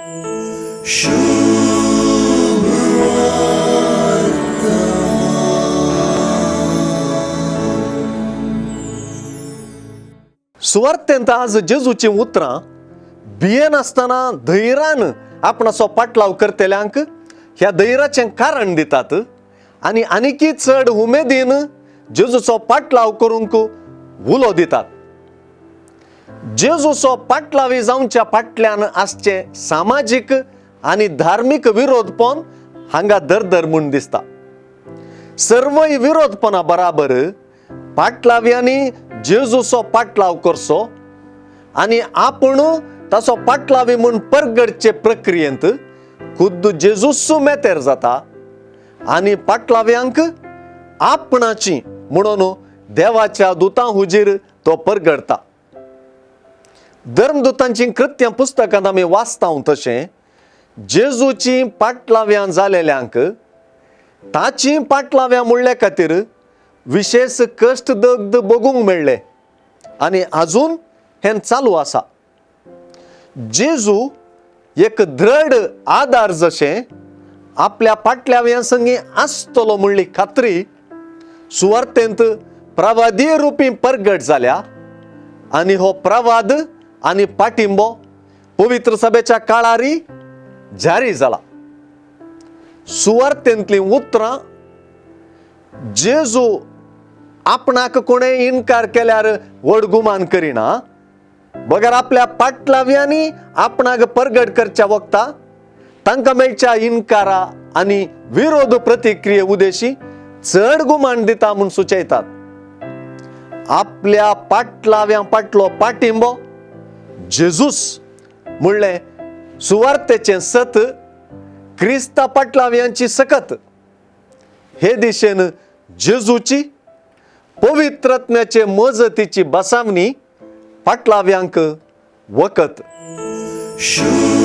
सुवार्थेंत आज जेजूचीं उतरां भियेनासतना धैरान आपणाचो पाटलाव करतल्यांक ह्या धैराचें कारण दितात आनी आनीकय चड उमेदीन जेजूचो पाटलाव करूंक उलो दितात. जेजूचो पाटलावी जावच्या फाटल्यान आसचें सामाजीक आनी धार्मीक विरोधपण हांगा दरदर म्हूण दिसता. सर्वय विरोधपणा बराबर पाटलाव्यांनी जेजूचो पाटलाव करचो आनी आपूण ताचो पाटलावी म्हूण परगटचे प्रक्रियेंत खुद्द जेजूस मेतेर जाता आनी पाटलाव्यांक आपणाची म्हणून देवाच्या दुतां हुजीर तो परगडता. धर्मदुतांचीं कृत्यां पुस्तकांत आमी वाचता तशें जेजूचीं पाटलाव्यां जालेल्यांक ताचीं पाटलाव्यां म्हणले खातीर विशेश कश्ट दग्ध भोगूंक मेळ्ळे आनी आजून हें चालू आसा. जेजू एक दृढ आदार जशें आपल्या पाटलाव्यां संगी आसतलो म्हणली खात्री सुवार्थेंत प्रवादीय रुपी परगट जाल्या आनी हो प्रवाद आनी पाटिंबो पवित्र सभेच्या काळारी जारी जाला. सुवार्थेंतलीं उतरां जेजू आपणाक कोणें इनकार केल्यार व्हड गुमान करिना बगर आपल्या पाटलाव्यांनी आपणाक परगट करच्या वखता तांकां मेळच्या इनकारा आनी विरोध प्रतिक्रिये उदेशी चड गुमान दिता म्हूण सुचयतात. आपल्या पाटलाव्यां पाटलो पाटिंबो जेजूस म्हणलें सुवार्थेचें सत क्रिस्ता पाटलाव्यांची सकत हे दिशेन जेजूची पवित्रत्म्याचे मजतीची बसावणी पाटलाव्यांक वखत. शुभ.